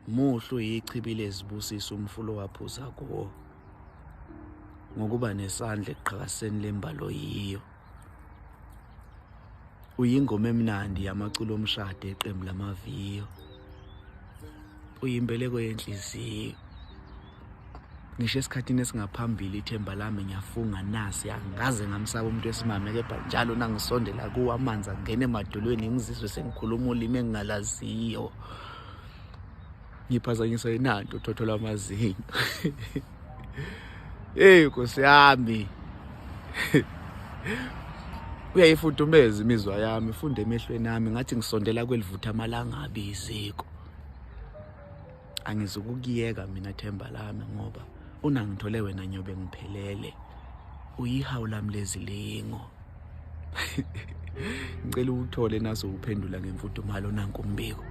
Muhle uyichibi lezibusiso umfula owaphuza kuwo. Ngokuba nesandla ekuqhakaseni lembalo yiyo. Uyingoma emnandi yamaculo omshado eqembu lamaviyo. Uyimbeleko yenhliziyo. Ngisho esikhathini esingaphambili ithemba lami ngiyafunga nasi angikaze ngamsaba umuntu wesimame kepha njalo nangisondela kuwo amanzi angena emadolweni ngizizwe sengikhuluma ulimi engingalaziyo. Ngiphazanyiswa yinanto uthotho lwamazinyo. Hey Nkosi yami. Uyayifudumeza imizwa yami, funda emehlweni ami ngathi ngisondela kwelivutha amalangabi iziko. Angizukukuyeka mina themba lami ngoba unangithole wena nyobe ngiphelele. Uyihawu lami lezilingo. Ngicela uthole naso uphendula ngemfudumalo nanku umbiko.